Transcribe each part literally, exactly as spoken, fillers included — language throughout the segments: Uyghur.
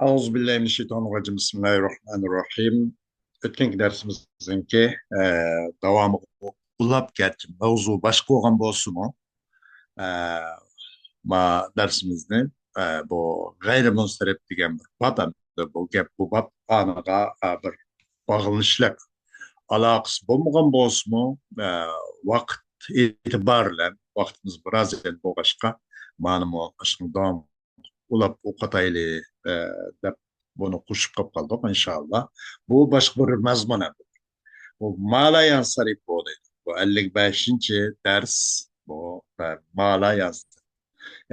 ئەئۇزۇ بىللاھى مىنەششەيتانىرراجىم. بىسمىللاھىرراھمانىرراھىم. ئۆتكەنكى دەرسىمىزنىڭكى، ئە، داۋامىغا ئۇلاپ، گەرچە مەۋزۇ باشقا بولغان بولسىمۇ، ئە، ما دەرسىمىزنى، ئە، بۇ غەيرىي مۇنسەرىپ دېگەن بىر باب، ئەمدى بۇ گەپ، بۇ باب ئانىغا، ئە، بىر باغلىنىشلىق، ئالاقىسى بولمىغان بولسىمۇ، ئە، ۋاقىت ئېتىبارى بىلەن، ۋاقتىمىز بىراز يەنە بولغاچقا، مانىمۇ ئاشۇنىڭ داۋامىنى ئۇلاپ ئوقۇتايلى، ئە، دەپ بۇنى قوشۇپ قالىپ قالدۇق، ئىنشائاللا. بۇ باشقا بىر مەزمۇن ئەمدى. بۇ ما لا يەنسەرىپ بۇ دەيدۇ. بۇ ئەللىك بەشىنچى دەرس. بۇ، ئە، ما لا يەنسەرىپ.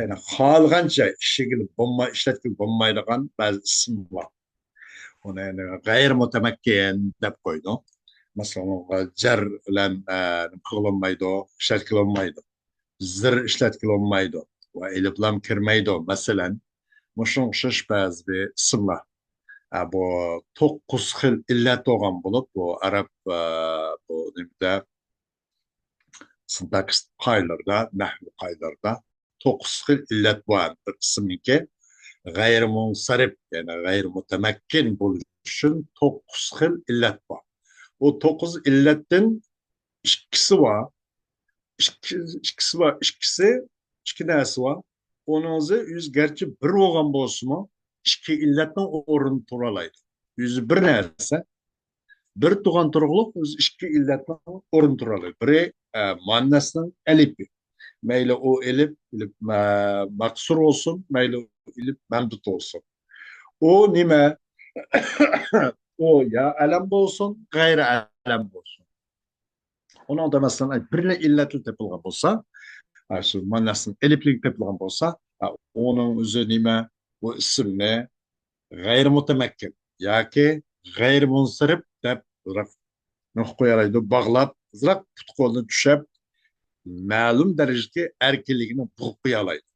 يەنى خالىغانچە ئىشلىگىلى بولماي، ئىشلەتكىلى بولمايدىغان بەزى ئىسىملار. ئۇنى يەنى غەيرىي مۇتەمەككىن دەپ قويدۇق. مەسىلەن، ئۇنىڭغا جەر بىلەن، ئە، نېمە قىلىنمايدۇ، ئىشلەتكىلى بولمايدۇ. زىر ئىشلەتكىلى بولمايدۇ ۋە ئېلىپلام كىرمەيدۇ. مەسىلەن، مۇشۇنىڭغا ئوخشاش بەزى بىر ئىسىملار. ئە، بۇ توققۇز خىل ئىللەت بولغان بولۇپ، بۇ ئەرەب، ئە، بۇ نېمىدە، سىنتاكسىس قائىدىلىرىدا، نەھۋ قائىدىلىرىدا توققۇز خىل ئىللەت بار. بىر ئىسىمنىڭكى غەيرىي مۇنسەرىپ، يەنى غەيرىي مۇتەمەككىن بولۇش ئۈچۈن توققۇز خىل ئىللەت بار. ئۇ توققۇز ئىللەتتىن ئىككىسى بار. ئىككى، ئىككىسى بار، ئىككىسى، ئىككى نەرسە بار. ئۇنىڭ ئۆزى گەرچە بىر بولغان بولسىمۇ، ئىككى ئىللەتنىڭ ئورنىنى تۇرالايدۇ. ئۆزى بىر نەرسە، بىر تۇغان تۇرۇقلۇق ئۆزى ئىككى ئىللەتنىڭ ئورنىنى تۇرالايدۇ. بىرى، ئە، مۇئەننەسنىڭ ئېلىپى. مەيلى ئۇ ئېلىپ، ئېلىپ، ئە، مەقسۇر بولسۇن، مەيلى ئېلىپ مەمدۇت بولسۇن. ئۇ نېمە؟ ئۇ يا ئەلەم بولسۇن، غەيرىي ئەلەم بولسۇن. ئۇنىڭدا، مەسىلەن، بىرلا ئىللەتلا تېپىلغان بولسا، ھە، شۇ مۇئەننەسنىڭ ئېلىپلىكى تېپىلغان بولسا، ھە، ئۇنىڭ ئۆزى نېمە؟ بۇ ئىسىمنى غەيرىي مۇتەمەككىن ياكى غەيرىي مۇنسەرىپ دەپ ئازراق نۇقتا قويالايدۇ، باغلاپ، ئازراق پۇت-قولىنى چۈشەپ، مەلۇم دەرىجىدىكى ئەركىنلىكىنى بوغۇپ قويالايدۇ.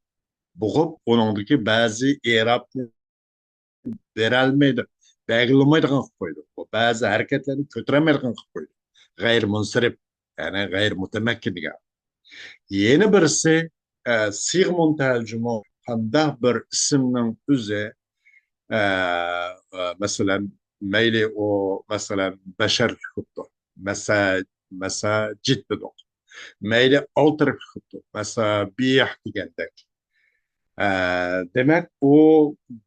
بوغۇپ، ئۇنىڭدىكى بەزى ئېرابنى بېرەلمەيدۇ، بەلگىلىمەيدىغان قىلىپ قويىدۇ. بۇ بەزى ھەرىكەتلەرنى كۆتۈرەلمەيدىغان قىلىپ قويىدۇ. غەيرىي مۇنسەرىپ، يەنى غەيرىي مۇتەمەككىن دېگەن. يەنە بىرسى، ئە، سىيغە مۇنتەھەل جۇمۇ، قانداق بىر ئىسىمنىڭ ئۆزى، ئە، ئە، مەسىلەن، مەيلى ئۇ، مەسىلەن، بەشەرلىك بوپتۇ. مەسە-، مەساجىد دېدۇق. مەيلى ئالتە ھەرپلىك بوپتۇ. مەسابىھ دېگەندەك. ئە، دېمەك، ئۇ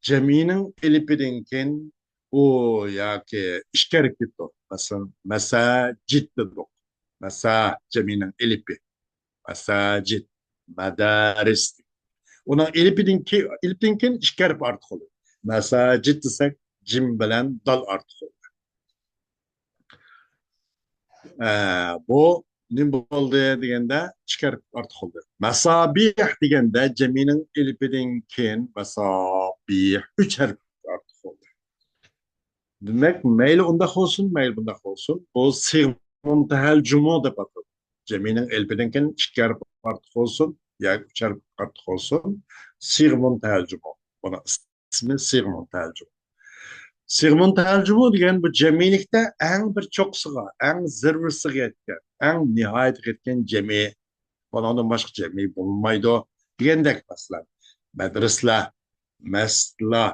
جەمئىينىڭ ئېلىپىدىن كېيىن ئۇ ياكى ئىككى ھەرپ كېتىدۇ. مەسىلەن، مەساجىد دېدۇق. مەسا جەمئىينىڭ ئېلىپى. مەساجىد، مەدارىس. ئۇنىڭ ئېلىپىدىن كېيىن، ئېلىپتىن كېيىن ئىككى ھەرپ ئارتۇق بولىدۇ. مەساجىد دېسەك، جىم بىلەن دال ئارتۇق بولىدۇ. ئە، بۇ نېمە بولدى دېگەندە، ئىككى ھەرپ ئارتۇق بولدى. مەسابىھ دېگەندە، جەمئىينىڭ ئېلىپىدىن كېيىن مەسابىھ، ئۈچ ھەرپ ئارتۇق بولدى. دېمەك، مەيلى ئۇنداق بولسۇن، مەيلى بۇنداق بولسۇن، بۇ سىيغە مۇنتەھەل جۇمۇ دەپ ئاتىلىدۇ. جەمئىينىڭ ئېلىپىدىن كېيىن ئىككى ھەرپ ئارتۇق بولسۇن ياكى ئۈچ ھەرپ ئارتۇق بولسۇن، سىيغە مۇنتەھەل جۇمۇ. بۇنىڭ ئىسمى سىيغە مۇنتەھەل جۇمۇ. سىيغە مۇنتەھەل جۇمۇ دېگەن بۇ جەمئىيلىكتە ئەڭ بىر چوققىسىغا، ئەڭ زىرۋىسىغا يەتكەن، ئەڭ نىھايىتىگە يەتكەن جەمئىي. بۇنىڭدىن باشقا جەمئىي بولمايدۇ دېگەندەك، مەسىلەن، مەدرىسىلەر، مەسچىتلەر،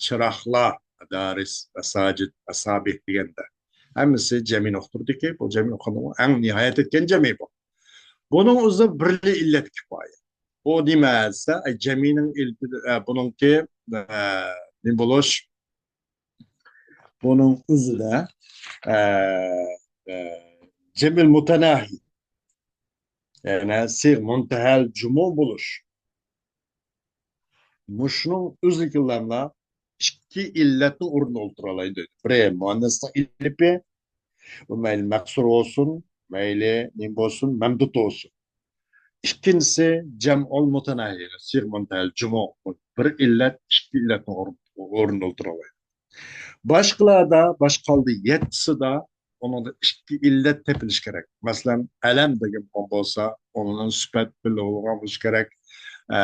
چىراغلار، مەدارىس، مەساجىد، مەسابىھ دېگەندە، ھەممىسى جەمئىينى ئۇقتۇرىدۇكى، بۇ جەمئىينى ئۇققاندا ئەڭ نىھايەت يەتكەن جەمئىي بۇ. بۇنىڭ ئۆزى بىرلا ئىللەت كۇپايە. ئۇ نېمە دېسە، ئەي، جەمئىينىڭ ئىللىتى، ئە، بۇنىڭكى، ئە، نېمە بولۇش؟ بۇنىڭ ئۆزىدە، ئە، ئە، جەمئىل مۇتەناھى، يەنى سىيغە مۇنتەھەل جۇمۇ بولۇش. مۇشۇنىڭ ئۆزىدىكىلەرلا ئىككى ئىللەتنى ئورنىدا ئولتۇرالايدۇ. بىرى مۇئەننەسنىڭ ئېلىپى، ئۇ مەيلى مەقسۇر بولسۇن، مەيلى نېمە بولسۇن، مەمدۇت بولسۇن. ئىككىنچىسى جەمئۇل مۇتەناھى، سىيغە مۇنتەھەل جۇمۇ. بىر ئىللەت ئىككى ئىللەتنى ئورن-، ئورنىدا ئولتۇرالايدۇ. باشقىلاردا، باشقا ھالدا يەتتىسىدا ئۇنىڭدا ئىككى ئىللەت تېپىلىشى كېرەك. مەسىلەن، ئەلەم دېگەن بولسا، ئۇنىڭ سۈپەت بىللە بولغان بولۇشى كېرەك. ئە،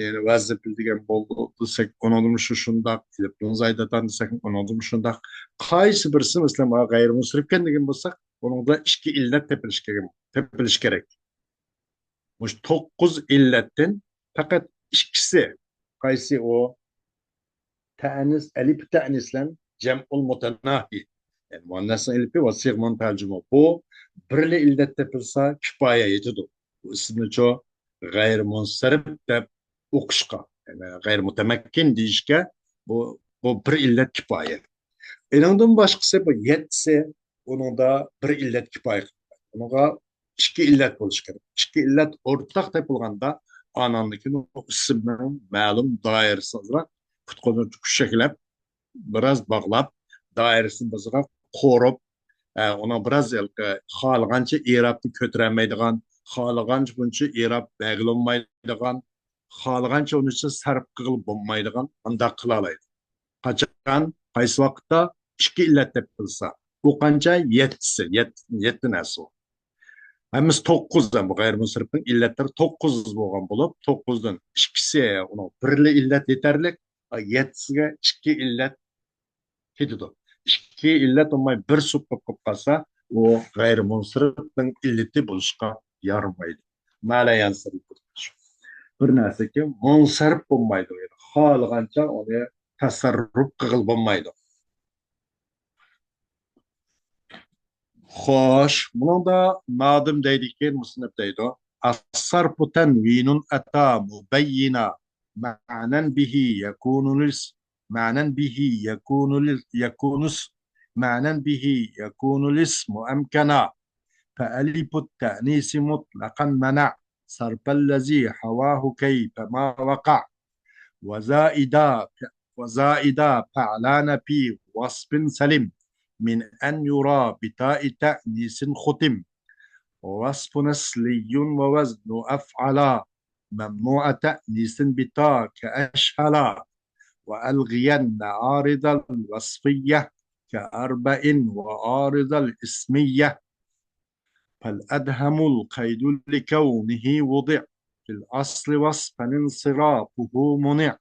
يەنى ۋەزىپە دېگەن بولدى دېسەك، ئۇنىڭدىمۇ شۇ شۇنداق، ئېلىپنىڭ زايداتان دېسەك، ئۇنىڭدىمۇ شۇنداق. قايسى بىرسى، مەسىلەن، مانا غەيرىي مۇنسەرىپكەن دېگەن بولساق، ئۇنىڭدا ئىككى ئىللەت تېپىلىشى كېرەك، تېپىلىشى كېرەك. مۇشۇ توققۇز ئىللەتتىن پەقەت ئىككىسى، قايسى ئۇ؟ تەئنىس، ئەلىپى تەئنىس بىلەن جەمئۇل مۇتەناھى. يەنى مۇئەننەسنىڭ ئېلىپى ۋە سىيغە مۇنتەھەل جۇمۇ. بۇ بىرلا ئىللەت تېپىلسا كىپايە يېتىدۇ. بۇ ئىسىمنىچۇ غەيرىي مۇنسەرىپ دەپ ئوقۇشقا، يەنى غەيرىي مۇتەمەككىن دېيىشكە بۇ، بۇ بىر ئىللەت كىپايە. ئېنىڭدىن باشقىسى بۇ يەتتىسى، ئۇنىڭدا بىر ئىللەت كىپايە قىلمايدۇ. ئۇنىڭغا ئىككى ئىللەت بولۇشى كېرەك. ئىككى ئىللەت ئورتاق تېپىلغاندا، ئاناندىن كېيىن ئۇ ئىسىمنىڭ مەلۇم دائىرىسى ئازراق پۇت-قولىنى كۈچەكلەپ، بىراز باغلاپ، دائىرىسىنى بىزغا قورۇپ، ئە، ئۇنىڭ بىراز ھېلىقى خالىغانچە ئېرابنى كۆتۈرەلمەيدىغان، خالىغانچە بۇنچە ئېراب بەلگىلىنمەيدىغان، خالىغانچە ئۇنى سەرپ قىلغىلى بولمايدىغان، ئۇنداق قىلالايدۇ. قاچان، قايسى ۋاقىتتا ئىككى ئىللەت تېپىلسا، ئۇ قانچە؟ يەتتىسى، يەت-، يەتتە نەرسە ئۇ. ھەممىسى توققۇز، بۇ غەيرىي مۇنسەرىپنىڭ ئىللەتلىرى توققۇز بولغان بولۇپ، توققۇزدىن ئىككىسى، ئۇنىڭ بىرلا ئىللەت يېتەرلىك، يەتتىسىگە ئىككى ئىللەت كېتىدۇ. ئىككى ئىللەت بولماي بىر سۇپقا قېلىپ قالسا، ئۇ غەيرىي مۇنسەرىپنىڭ ئىللىتى بولۇشقا يارىمايدۇ. ما لا ينصرف. بىر نەرسىكى مۇنسەرىپ بولمايدۇ. يەنى خالىغانچە ئۇنى تەسەررۇپ قىلغىلى بولمايدۇ. خوش، بۇنىڭدا نادىم دەيدىكەن، مۇسنىپ دەيدۇ. الصرف تنوين أتى مبينا معنى به يكون الاسم، معنى به يكون ال-، يكون اس-، معنى به يكون الاسم أمكنا، فألف التأنيث مطلقا منع صرف الذي حواه كيفما وقع. وزائدا، وزائدا فعلان في وصف سلم من أن يرى بتاء تأنيث ختم. ووصف أصلي ووزن أفعلا ممنوع تأنيث بتاء كأشهلا. وألغين عارض الوصفية كأربع وعارض الاسمية. فالأدهم القيد لكونه وضع في الأصل وصفا انصرافه منع.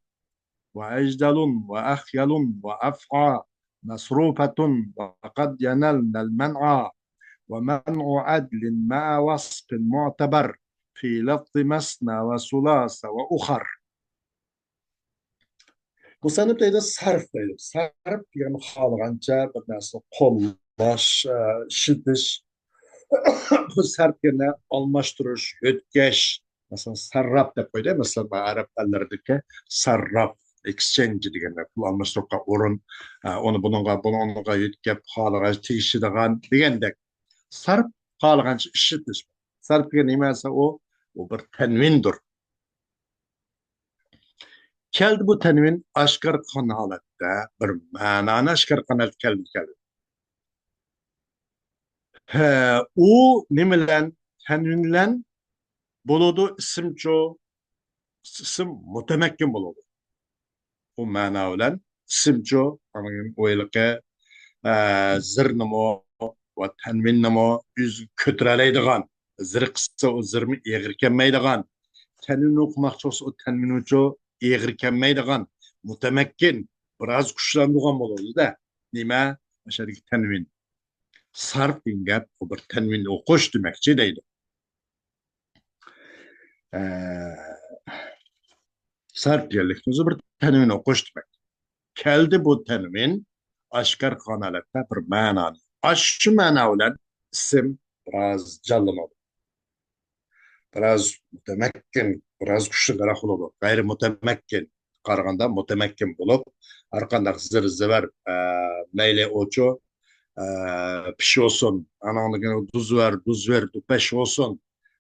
وأجدل وأخيل وأفعى مصروفة وقد ينلن المنعا. ومنع عدل مع وصف معتبر في لفظ مثنى وثلاث وأخر. مۇسەننىپ دەيدۇ، سەرپ دەيدۇ. سەرپ دېگەن خالىغانچە بىر نەرسىنى قوللاش، ئە، ئىشلىتىش. بۇ سەرپ دېگەندە ئالماشتۇرۇش، يۆتكەش. مەسىلەن، سەرراپ دەپ قويدى. مەسىلەن، ئەرەب ئەللىرىدىكى سەرراپ، ئېكسچېنج دېگەندە پۇل ئالماشتۇرۇپ قويغان ئورۇن. ئە، ئۇنى بۇنىڭغا، بۇنى ئۇنىڭغا يۆتكەپ، خالىغانچە تېگىشىدىغان دېگەندەك. سەرپ خالىغانچە ئىشلىتىش. سەرپ دېگەن نېمە دېسە، ئۇ، ئۇ بىر تەنۋىندۇر. كەلدى بۇ تەنۋىن ئاشكارا قىلغان ھالەتتە، بىر مەنانى ئاشكارا قىلغان ھالەتتە كەلدى، كەلدى. ھە، ئۇ نېمە بىلەن؟ تەنۋىن بىلەن بولىدۇ، ئىسىمچۇ؟ ئىسىم مۇتەمەككىن بولىدۇ. ئۇ مەنا بىلەن ئىسىمچۇ؟ ئاندىن كېيىن ئۇ ھېلىقى، ئە، زىرنىمۇ ۋە تەنۋىننىمۇ ئۆزىگە كۆتۈرەلەيدىغان، زىر قىسسا ئۇ زىرمۇ ئېغىر كەلمەيدىغان، تەنۋىن ئوقۇماقچى بولسا ئۇ تەنۋىنچۇ ئېغىر كەلمەيدىغان، مۇتەمەككىن، بىراز كۈچلەندۈرگەن بولىدۇ-دە. نېمە؟ ئاشۇ يەردىكى تەنۋىن. سەرپ دېگەن گەپ ئۇ بىر تەنۋىن ئوقۇش دېمەكچى دەيدۇ. ئە، سەرپ دېگەنلىكتىن ئۆزى بىر تەنۋىن ئوقۇش دېمەك. كەلدى بۇ تەنۋىن ئاشكارا قىلغان ھالەتتە بىر مەنانى. ئاشۇ مەنا بىلەن ئىسىم بىراز جانلىنىدۇ. بىراز مۇتەمەككىن، بىراز كۈچلۈكرەك بولىدۇ. غەيرىي مۇتەمەككىن قارىغاندا مۇتەمەككىن بولۇپ، ھەر قانداق زىر زىۋەر، ئە، مەيلى ئوچۇ، ئە، پىش بولسۇن، ئاناڭدىكى دۇزۋەر، دۇزۋېر، دۇپەش بولسۇن،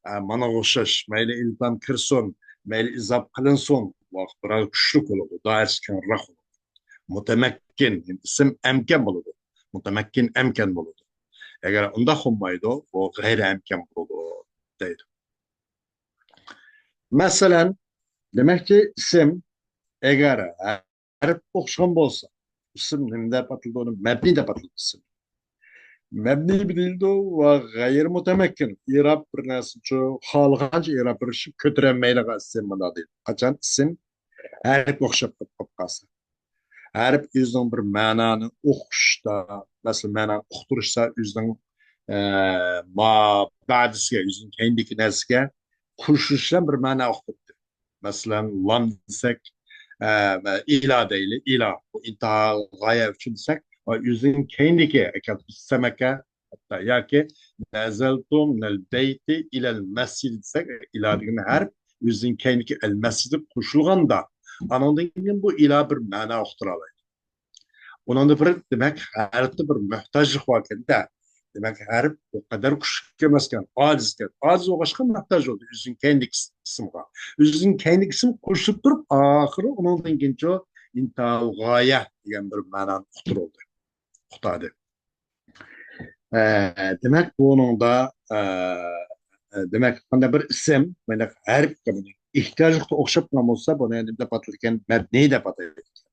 ئە، مانا ئوخشاش، مەيلى ئېلىپلام كىرسۇن، مەيلى ئىزاپ قىلىنسۇن، ۋاقىت بىراز كۈچلۈك بولىدۇ، دائىرىسى كەڭرەك بولىدۇ. مۇتەمەككىن، ئىسىم ئەمكەن بولىدۇ. مۇتەمەككىن ئەمكەن بولىدۇ. ئەگەر ئۇنداق بولمايدۇ، ئۇ غەيرىي ئەمكەن بولىدۇ، دەيدۇ. مەسىلەن، دېمەكچى، ئىسىم ئەگەر ھەرپ ئوخشىغان بولسا، ئىسىم نېمە دەپ ئاتىلىدۇ؟ ئۇنى مەبنىي دەپ ئاتىلىدۇ ئىسىم. مەبنىي دېيىلىدۇ ۋە غەيرىي مۇتەمەككىن. ئېراب بىر نەرسىنى خالىغانچە ئېراب بېرىشنى كۆتۈرەلمەيدىغان ئىسىم مۇنداق دەيدۇ. قاچان ئىسىم ھەرپ ئوخشاپ قېلىپ قالسا. ھەرپ ئۆزىنىڭ بىر مەنانى ئوقۇشتا، مەسىلەن، مەنانى ئۇقتۇرۇشتا ئۆزىنىڭ، ئە، ما بەدىسىگە، ئۆزىنىڭ كەينىدىكى نەرسىگە قوشۇلۇش بىلەن بىر مەنا ئۇقتۇرۇپتۇ. مەسىلەن، لام دېسەك، ئە، ئىلا دەيلى، ئىلا. بۇ ئىنتىھا غايە ئۈچۈن دېسەك، ئۆزىنىڭ كەينىدىكى، سەمەكە، ھەتتا ياكى نەزەلتۇ مىنەل بەيتى ئىلەل مەسجىد دېسەك، ئىلا دېگەن ھەرپ ئۆزىنىڭ كەينىدىكى ئەل مەسجىدكە قوشۇلغاندا، ئانىڭدىن كېيىن بۇ ئىلا بىر مەنا ئۇقتۇرالايدۇ. ئۇنىڭدا بىر، دېمەك، ھەرپتە بىر موھتاجلىق باركەن-دە. دېمەك، ھەرپ ئۇ قەدەر كۈچلۈك ئەمەسكەن، ئاجىزكەن. ئاجىز بولغاچقا موھتاج بولدى ئۆزىنىڭ كەينىدىكى ئىسىمغا. ئۆزىنىڭ كەينىدىكى ئىسىم قوشۇلۇپ تۇرۇپ، ئاخىرى ئۇنىڭدىن كېيىنچۇ ئىنتىھال غايە دېگەن بىر مەنانى ئۇقتۇرۇلدى. ئۇقتۇردى. ئە، دېمەك، بۇنىڭدا، ئە، ئە، دېمەك، قانداق بىر ئىسىم، مانداق ھەرپ ئېھتىياجلىققا ئوخشاپ قالغان بولسا، بۇنى نېمە دەپ ئاتايدىكەن؟ مەبنىي دەپ ئاتايدىكەن.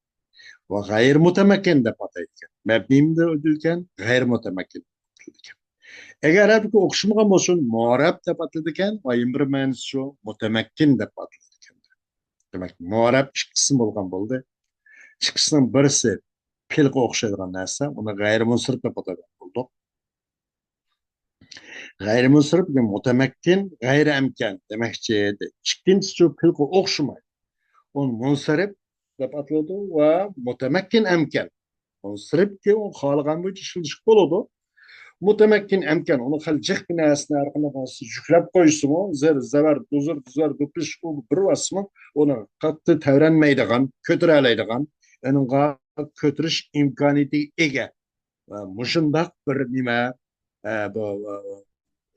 ۋە غەيرىي مۇتەمەككىن دەپ ئاتايدىكەن. مەبنىيمۇ دەيدىكەن، غەيرىي مۇتەمەككىن دەپ ئاتىلىدىكەن. ئەگەر ئەرەبكە ئوخشىمىغان بولسۇن، مۇئرەب دەپ ئاتىلىدىكەن، ۋە يەنە بىر مەنىسى شۇ، مۇتەمەككىن دەپ ئاتىلىدىكەن. دېمەك، مۇئرەب ئىككى قىسىم بولغان بولدى. ئىككىسىنىڭ بىرسى پېئىلغا ئوخشايدىغان نەرسە، ئۇنى غەيرىي مۇنسەرىپ دەپ ئاتايدىغان بولدۇق. غەيرىي مۇنسەرىپ دېگەن مۇتەمەككىن، غەيرىي ئەمكەن دېمەكچى. ئىككىنچىسى پېئىلغا ئوخشىمايدۇ. ئۇ مۇنسەرىپ دەپ ئاتىلىدۇ ۋە مۇتەمەككىن ئەمكەن. مۇنسەرىپكى ئۇ خالىغان بويىچە ئىشلىتىشكە بولىدۇ. مۇتەمەككىن ئەمكەن، ئۇنى خېلى جىق بىر نەرسىنى ھەر قانداق نەرسە يۈكلەپ قويسىمۇ، زېر، زەۋەر، دۇزۇر، دۇزار، دۇپىش، ئۇ بىر باسسىمۇ، ئۇنى قاتتىق تەۋرەنمەيدىغان، كۆتۈرەلەيدىغان، ئۇنىڭغا كۆتۈرۈش ئىمكانىيىتىگە ئىگە. ۋە مۇشۇنداق بىر نېمە، ئە، بۇ، ئە،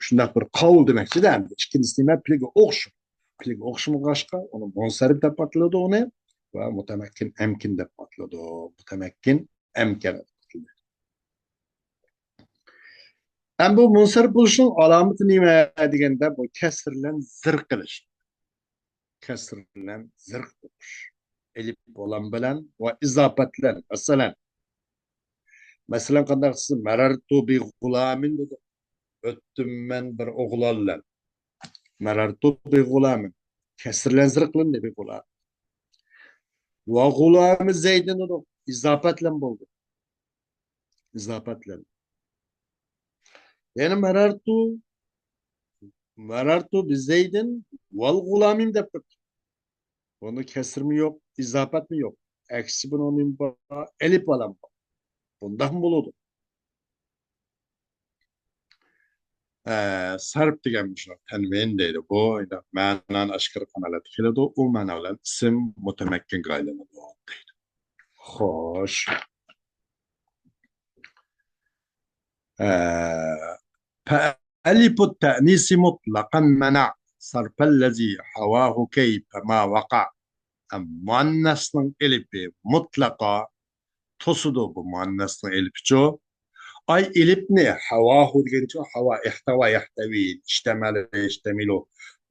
شۇنداق بىر قاۋۇل دېمەكچىدە، ئەمدى ئىككىنچىسى نېمە؟ پېئىلگە ئوخشىمايدۇ. پېئىلگە ئوخشىمىغاچقا، ئۇنى مۇنسەرىپ دەپ ئاتىلىدۇ ئۇنى ۋە مۇتەمەككىن ئەمكىن دەپ ئاتىلىدۇ. مۇتەمەككىن ئەمكەن دەپ ئاتىلىدۇ. ئەمدى بۇ مۇنسەرىپ بولۇشنىڭ ئالامىتى نېمە دېگەندە، بۇ كەسىر بىلەن زېر قىلىش. كەسىر بىلەن زېر قىلىش. ئەلىپ ۋە لام بىلەن ۋە ئىزاپەت بىلەن. مەسىلەن، مەسىلەن، قانداق دېسە، مەرەرتۇ بىغۇلامىن دېدۇق. ئۆتتۈم مەن بىر ئوغلان بىلەن. مەرەرتۇ بىغۇلامىن. كەسىر بىلەن زېر قىلىندى، بىغۇلام. ۋە غۇلامى زەيدىن دېدۇق. ئىزاپەت بىلەن بولدى. ئىزاپەت بىلەن. يەنى مەرەرتۇ، مەرەرتۇ بىزەيدىن ۋەل غۇلامىم دەپ بېقىڭ. بۇنىڭ كەسرىمۇ يوق، ئىزاپەتمۇ يوق. ئەكسىچە بۇنىڭ نېمە بار؟ ئەلىپ ئالام بار. بۇنداقمۇ بولىدۇ. ئە، سەرپ دېگەن مۇشۇ تەنۋىن دەيدۇ. بۇ مەنانى ئاشكارا قىلغان ھالەتتە كېلىدۇ. ئۇ مەنا بىلەن ئىسىم مۇتەمەككىنگە ئايلىنىدۇ دەيدۇ. خوش. ئە، فألف التأنيث مطلقا منع صرف الذي حواه كيفما وقع. ئە، مۇئەننەسنىڭ ئېلىپى مۇتلەقا توسىدۇ بۇ مۇئەننەسنىڭ ئېلىپىچۇ. ئاي ئېلىپنى ھاۋاھۇ دېگەنچۇ، ھاۋا، ئىھتاۋا، يەھتەۋى، ئىشتەمەلە، يەشتەمىلۇ.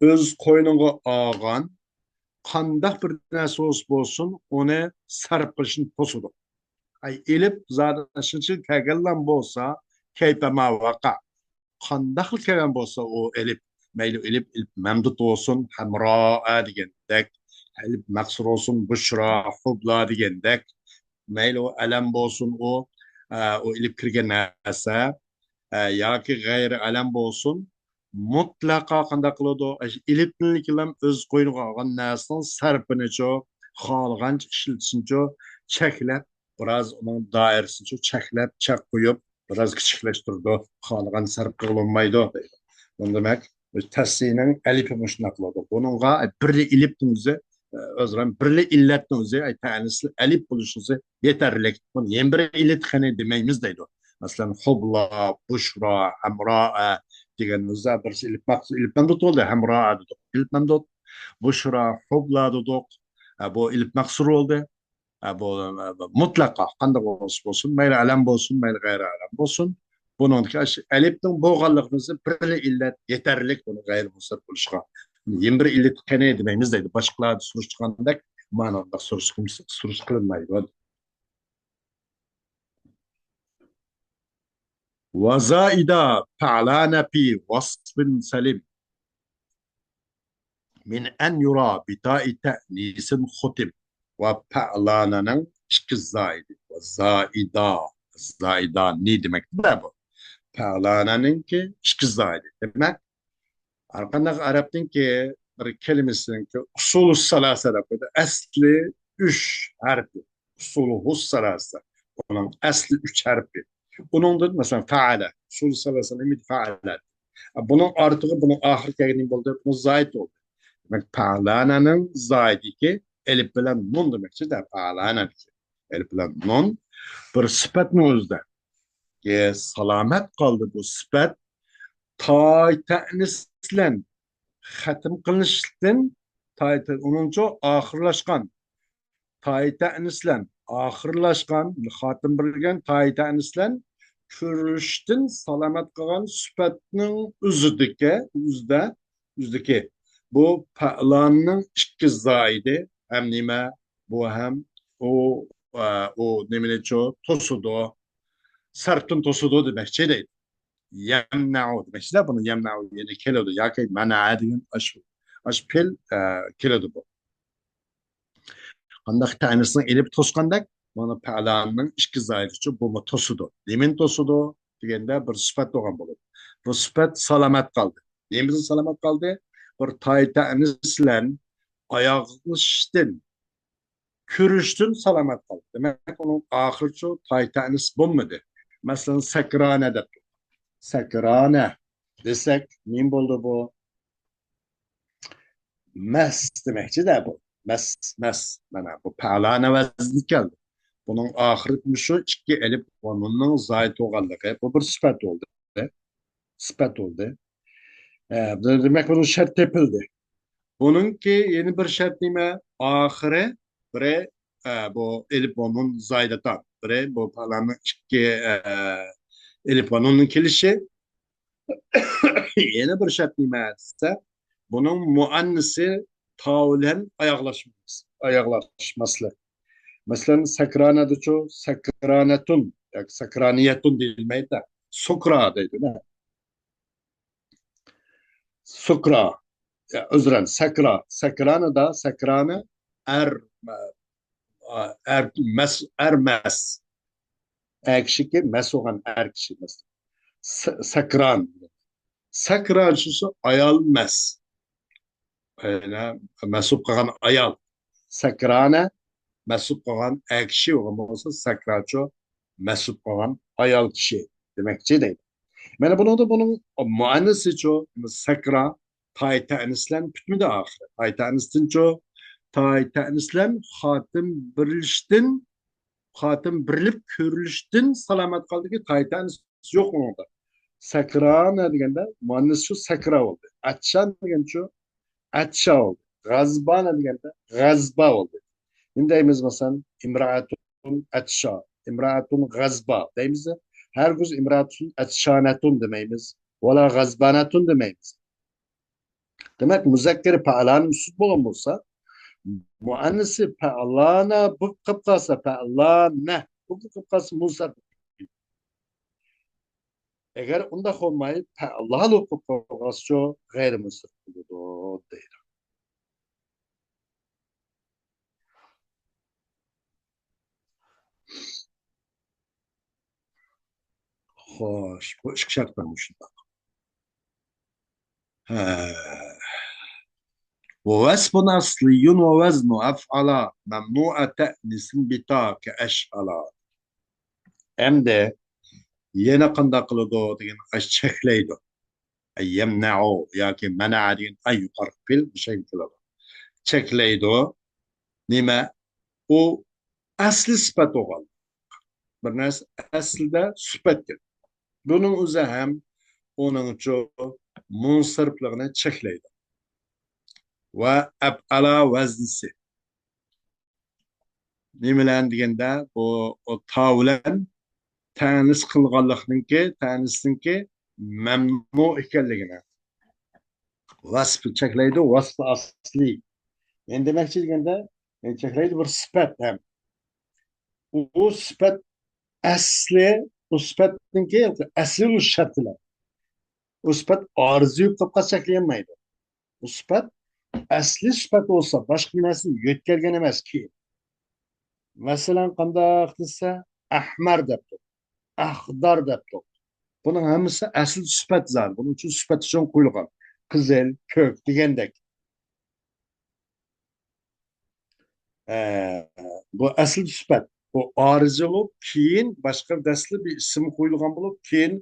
ئۆز قوينىغا ئالغان قانداق بىر نەرسە بولسا بولسۇن، ئۇنى سەرپ قىلىشنى توسىدۇ. ئاي ئېلىپ زادى شۇنچىلىك كەلگەنلا بولسا، كەيپەما ۋاقا. قانداقلا كەلگەن بولسا ئۇ ئېلىپ، مەيلى ئېلىپ، ئېلىپ مەمدۇت بولسۇن، ھەمرائە دېگەندەك، ئېلىپ مەقسۇر بولسۇن، بۇشرا، ھۇبلا دېگەندەك، مەيلى ئۇ ئەلەم بولسۇن، ئۇ، ئە، ئۇ ئېلىپ كىرگەن نەرسە، ئە، ياكى غەيرىي ئەلەم بولسۇن، مۇتلەقا قانداق قىلىدۇ؟ ئاشۇ ئېلىپنىلا ئۆز قوينىغا ئالغان نەرسىنىڭ سەرپىنىچۇ، خالىغانچە ئىشلىتىشىنىچۇ چەكلەپ، بىراز ئۇنىڭ دائىرىسىنىچۇ چەكلەپ، چەك قويۇپ، بىراز كىچىكلەشتۈرىدۇ، خالىغان سەرپ قىلىنمايدۇ دەيدۇ. بۇنى دېمەك، تەسنىينىڭ ئەلىپى مۇشۇنداق بولىدۇ. بۇنىڭغا بىرلا ئېلىپنىڭ ئۆزى، ئۆزرەم، بىرلا ئىللەتنىڭ ئۆزى، ئەي، تەنىسلىك ئەلىپ بولۇشنىڭ ئۆزى يېتەرلىك. بۇنى يەنە بىر ئىللەت قېنى دېمەيمىز دەيدۇ. مەسىلەن، خۇبلا، بۇشرا، ھەمرائە دېگەن ئۆزى بىرسى ئېلىپ مەقسۇر، ئېلىپ مەمدۇت بولدى، ھەمرائە دېدۇق، ئېلىپ مەمدۇت. بۇشرا، خۇبلا دېدۇق. ھە، بۇ ئېلىپ مەقسۇر بولدى. ھە، بۇ، بۇ مۇتلەقا قانداق بولسا بولسۇن، مەيلى ئەلەم بولسۇن، مەيلى غەيرىي ئەلەم بولسۇن، بۇنىڭدىكى ئاشۇ ئەلىپنىڭ بولغانلىقىنى بىلسە، بىرلا ئىللەت يېتەرلىك بۇنى غەيرىي مۇنسەرىپ بولۇشقا. يەنە بىر ئىللەت قېنى دېمەيمىز دەيدۇ. باشقىلاردا سۈرۈشتۈرگەندەك، مانا ئۇنداق سۈرۈش قىلىنمايدۇ. وزائدا فعلان في وصف سلم من أن يرى بتاء تأنيث ختم. ۋە پەئلانانىڭ ئىككى زايىدى. ۋە زائىدا. زائىدا نى دېمەكتە بۇ. پەئلانانىڭكى ئىككى زايىدى. دېمەك، ھەرقانداق ئەرەبنىڭكى بىر كەلىمىسىنىڭكى ئۇسۇلۇ سالاسە دەپ قويىدۇ. ئەسلى ئۈچ ھەرپى. ئۇسۇلۇھۇ سالاسە. ئۇنىڭ ئەسلى ئۈچ ھەرپى. ئۇنىڭدىن، مەسىلەن، فەئەلە. ئۇسۇلۇ سالاسە نېمىدى؟ فەئەلە. بۇنىڭ ئارتىغا، بۇنىڭ ئاخىرى كەلگەن بولدى. بۇ زايىد بولدى. دېمەك، پەئلانەنىڭ زايىدىكى ئەلىپ بىلەن نۇن دېمەكچىدە، پەئلانەدىكى ئەلىپ بىلەن نۇن بىر سۈپەتنىڭ ئۆزىدە. ئە، سالامەت قالدى بۇ سۈپەت. تاي تەئنىس بىلەن خەتىم قىلىنىشتىن، تاي تە-، ئۇنىڭچۇ ئاخىرلاشقان. تاي تەئنىس بىلەن ئاخىرلاشقان، خاتىم بىرلىگەن تاي تەئنىس بىلەن كۆرۈلۈشتىن سالامەت قالغان سۈپەتنىڭ ئۆزىدىكى، ئۆزىدە، ئۆزىدىكى بۇ پەئلاننىڭ ئىككى زايىدى ھەم نېمە؟ بۇ ھەم ئۇ، ئە، ئۇ نېمىنىچۇ توسىدۇ؟ سەرپتىن توسىدۇ دېمەكچى دەيدۇ. يەمنەئۇ دېمەكچىدە، بۇنى يەمنەئۇ يەنە كېلىدۇ. ياكى مەنەئە دېگەن ئاشۇ، ئاشۇ پېئىل، ئە، كېلىدۇ بۇ. قانداق تەنىسنىڭ ئېلىپ توسقاندەك، مانا پەلاننىڭ ئىككى زايىدىچۇ بۇمۇ توسىدۇ. نېمىنى توسىدۇ دېگەندە، بىر سۈپەت بولغان بولىدۇ. بۇ سۈپەت سالامەت قالدى. نېمىدىن سالامەت قالدى؟ بىر تاي تەنىس بىلەن ئاياغلىشىشتىن، كۆرۈشتىن سالامەت قالدى. دېمەك، ئۇنىڭ ئاخىرىچۇ تاي تەنىس بولمىدى. مەسىلەن، سەكرانە دەپ، سەكرانە دېسەك، نېمە بولدى بۇ؟ مەس دېمەكچىدە بۇ. مەس، مەس. مانا بۇ پەلانە ۋەزنى كەلدى. بۇنىڭ ئاخىرى مۇشۇ ئىككى ئەلىپ ۋە نۇننىڭ زايىد بولغانلىقى. بۇ بىر سۈپەت بولدى. سۈپەت بولدى. ئە، دېمەك، بۇنىڭ شەرت تېپىلدى. بۇنىڭكى يەنە بىر شەرت نېمە؟ ئاخىرى بىرى، ئە، بۇ ئېلىپ ۋە نۇن زايىداتان. بىرى بۇ پەلاننىڭ ئىككى، ئە، ئېلىپ ۋە نۇننىڭ كېلىشى. يەنە بىر شەرت نېمە دېسە، بۇنىڭ مۇئەننىسى تاۋ بىلەن ئاياغلاشماس-، ئاياغلاشماسلىق. مەسىلەن، سەكرانەدىچۇ سەكرانەتۇن ياكى سەكرانىيەتۇن دېيىلمەيدۇ. سۇكرا دەيدۇ. سۇكرا. يا، ئۆزرەن، سەكرا. سەكرانىدا، سەكرانە، ئەر، ئەر، مەس، ئەر مەس. ئەر كىشىكى مەس بولغان ئەر كىشى مەس. س-، سەكران. سەكران شۇسى ئايال مەس. ئەنە، مەس بولۇپ قالغان ئايال. سەكرانە، مەس بولۇپ قالغان ئەر كىشى بولغان بولسا، سەكراچۇ، مەس بولۇپ قالغان ئايال كىشى دېمەكچى دەيدۇ. مانا بۇنىڭدا بۇنىڭ مۇئەننىسىچۇ، سەكرا، تاي تەنىس بىلەن پۈتمىدى ئاخىرى. تاي تەنىستىنچۇ، تاي تەنىس بىلەن خاتىم بىرلىشتىن، خاتىم بىرلىپ كۆرۈلۈشتىن سالامەت قالدىكى تاي تەنىس يوق ئۇنىڭدا. سەكرانە دېگەندە مۇئەننىس شۇ سەكرا بولدى. ئەتشان دېگەن شۇ ئەتشا بولدى. غەزبانە دېگەندە غەزبا بولدى. نېمە دەيمىز مەسىلەن، ئىمرائەتۇن ئەتشا، ئىمرائەتۇن غەزبا دەيمىز. ھەرگىز ئىمرائەتۇن ئەتشانەتۇن دېمەيمىز. ۋالا غەزبانەتۇن دېمەيمىز. دېمەك، مۇزەككىرى پەئلانە مۇسبەت بولغان بولسا، مۇئەننىسى پەئلانە بولۇپ قېلىپ قالسا، پەئلانە بولۇپ قېلىپ قالسا، مۇنسەرىپ. ئەگەر ئۇنداق بولماي، پەئلانە بولۇپ قېلىپ قالسىچۇ، غەيرىي مۇنسەرىپ بولىدۇ، دەيدۇ. خوش، بۇ ئىككى شەرت بار مۇشۇنداق. ھە. ووصف أصلي ووزن أفعل ممنوع تأنيث بتا كأشعل. ئەمدى يەنە قانداق قىلىدۇ دېگەن، ئاش چەكلەيدۇ. يمنع ياكى منع دېگەن ئەڭ يۇقىرىقى پېئىل مۇشۇ يەرگە كېلىدۇ. چەكلەيدۇ. نېمە؟ ئۇ ئەسلى سۈپەت بولغان. بىر نەرسە ئەسلىدە سۈپەتكەن. بۇنىڭ ئۆزى ھەم ئۇنىڭچۇ مۇنسەرىپلىقىنى چەكلەيدۇ. ۋە ئەپئەلا ۋەزنىسى. نېمە بىلەن دېگەندە، بۇ، ئۇ تاۋ بىلەن تەنىس قىلغانلىقنىڭكى، تەنىسنىڭكى مەمنۇ ئىكەنلىكىنى. ۋەسپ چەكلەيدۇ، ۋەسپ ئەسلى. نېمە دېمەكچى دېگەندە، نېمە چەكلەيدۇ؟ بىر سۈپەت ھەم. ئۇ، ئۇ سۈپەت ئەسلى، ئۇ سۈپەتنىڭكى ئەسلى ئۇ شەرتلەر. ئۇ سۈپەت ئارزۇ قىلىپ قالسا چەكلىيەلمەيدۇ. بۇ سۈپەت ئەسلى سۈپەت بولسا، باشقا نەرسىنى يۆتكەلگەن ئەمەس كېيىن. مەسىلەن، قانداق دېسە، ئەھمەر دەپتۇ، ئەخدار دەپتۇ. بۇنىڭ ھەممىسى ئەسلى سۈپەت زادى. بۇنىڭ ئۈچۈن سۈپەت ئۈچۈن قويۇلغان. قىزىل، كۆك دېگەندەك. ئە، بۇ ئەسلى سۈپەت. بۇ ئارىزى بولۇپ، كېيىن باشقا دەسلىپى ئىسىم قويۇلغان بولۇپ، كېيىن